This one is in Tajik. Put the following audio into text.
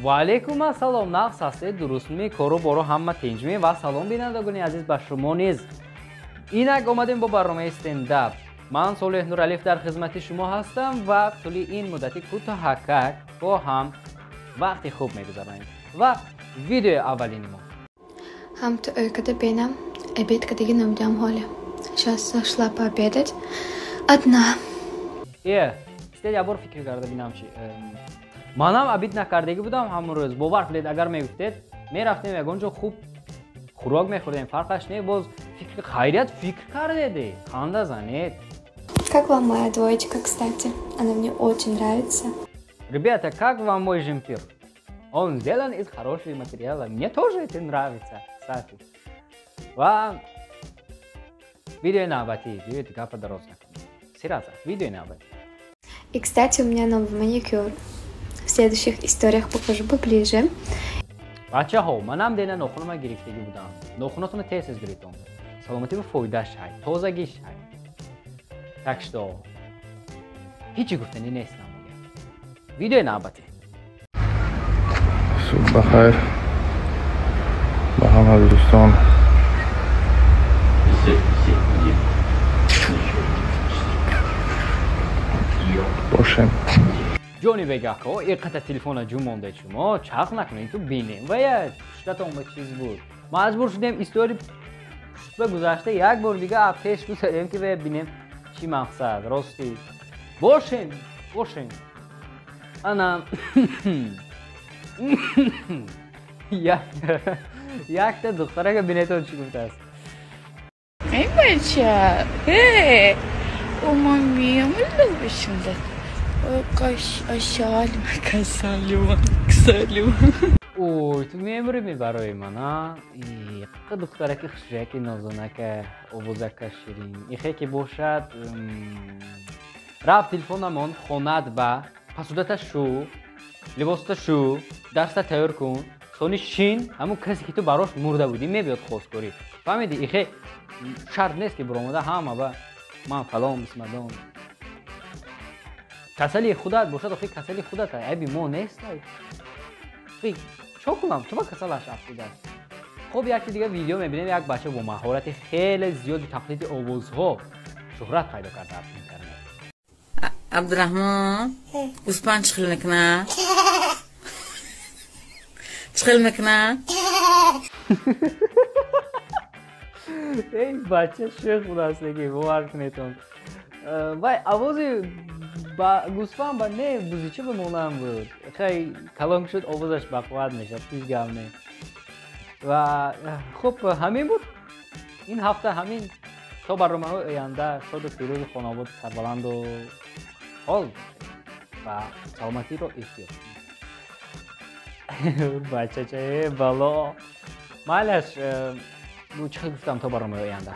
Ва алейкум ассалом, нағз ҳастед, дурустми, кору бору ҳама тинҷми ва салом бинандагони азиз ба шумо низ. Инак омадем бо барномаи стендап. Ман Солеҳ Нуралиев дар хизмати шумо ҳастам ва тӯли ин муддати кӯтоҳакак бо ҳам вақти хуб мегузаронем. Ва видеои аввалини мо. Ҳам ту ӯйкада бенам, обед кадаги номдиам ҳоле. Сейчас зашла пообедать. Одна. Истед як бор фикр карда бинам чи. Манам обид накардагӣ будам ҳамон рӯз. Бовар кунед, агар мегуфтед, мерафтем ягон ҷо хуб хӯрок мехӯрдем, фарқаш не, боз фикр хайрият фикр кардеде. Ханда занед. Как вам моя двоечка, кстати? Она мне очень нравится. Ребята, как вам мой жемпир? Он сделан из хорошего материала. Мне тоже это нравится, кстати. Ва видеои навбатӣ, биёед гапа дароз накунем. Сираза, видеои навбатӣ. И, кстати, у меня новый маникюр. В следующих историях покажу поближе. Бачаҳо, манам дена нохунама гирифтагӣ будам. Нохунатонро тез тез гирифтам. Саломатӣ ба фоидааш ҳай, тозагиш ҳай. Так что ҳичи гуфтанӣ нест намоя. Видеои навбатӣ. Субҳ бахайр ба ҳама дӯстон. Бошем. Ҷони бегаҳко, иқата телефона ҷум мондед шумо, чарх накунед, ту бинем. Ва я пуштатон ба чиз буд. Маҷбур шудем истори пуштба гузашта як бор дига пеш гузарем ки вая бинем чӣ мақсад. Рости. Бошем, бошем. Ана якта духтарака бинетон чӣ гуфтааст. Эй, бача, эй, умамим любишь, да? Ой, ту мемурими барои ман, а? Иққа духтараки хушраки нозунака, овозака ширин. Ихе ки бошад, рафт телефонамон хонад ба, пасудата шу, либосата шу, дарста тайёр кун, сони шин, ҳамун касе ки ту барош мурда будӣ мебиёд хостгорӣ. Фаҳмидӣ? Ихе шарт нест ки биромада ҳама ба ман фалон бисмадон. Касали худат бошад, охи касали худат, айби мо нест. Чо кунам? Ту ба касалаш афтидааст. Хуб, яке дига видео мебинем, як бача бо маҳорати хеле зиёди тақлиди овозҳо шӯҳрат пайдо кардааст интернет. Абдураҳмон, гӯспанд чӣ хел мекунад? Чӣ хел мекунад? Эй, бача шӯх будааст, лекин бовар кунедон. Вай овози ба гӯсфанд ба не бузича ба монанд буд. Хай калон шуд, овозаш бақувват мешавад, ҳеҷ гап не. Ва хуб, ҳамин буд. Ин ҳафта ҳамин. То барномаҳои оянда шоду фирӯзу хонаводу сарбаланду ҳол ва саломатиро эҳтиёт кунед. Бачача, э бало. Майлаш, чӣ гуфтам, то барномаи оянда.